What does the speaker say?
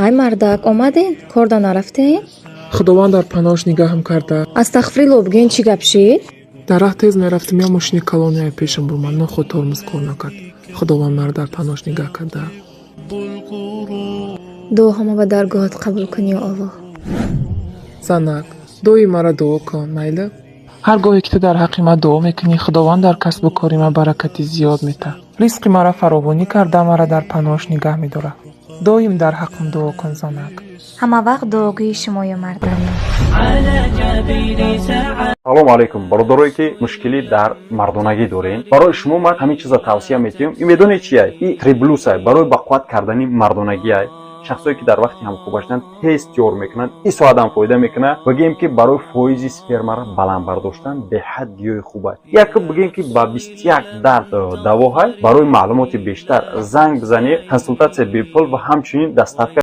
Ай мардак, омаден? Корда нарафтем? Худованд дар паноҳаш нигаҳам карда. Астағфирилло, бигӯен, чӣ гап шид? Дар раҳ тез мерафтем, як мошини калоне ай пешам бурмад, нохуд тормоз кор накард. Худованд маро дар паноҳаш нигаҳ карда. Дуоҳамо ба даргоҳат қабул кун, ё Аллоҳ. Занак, доим маро дуо кун, майли? Ҳар гоҳе ки ту дар ҳаққи ман дуо мекунӣ, Худованд дар касбу кори ман баракати зиёд метаҳад, ризқи маро фаровонӣ карда, маро дар паноҳаш нигаҳ медорад. Доим дар ҳаққам дуо кун, занак. Ҳама вақт дуогӯи шумоё, мардак. Салому алайкум, бародарое ки мушкилӣ дар мардонагӣ дорем. Барои шумо ман ҳамин чиза тавсия метиҳам. И медонед чия? И триблюсай, барои бақувват кардани мардонагиай. Шахсое ки дар вақти ҳамхоба шудан тез тиёр мекунанд, и соатам фоида мекунад. Бигӯем, ки барои фоизи спермаро баланд бардоштан беҳад гиёҳи хуб аст. Як бигӯем, ки ба 21 дард давоҳай. Барои маълумоти бештар занг бизанед, консултатсия бепул ва ҳамчунин доставка.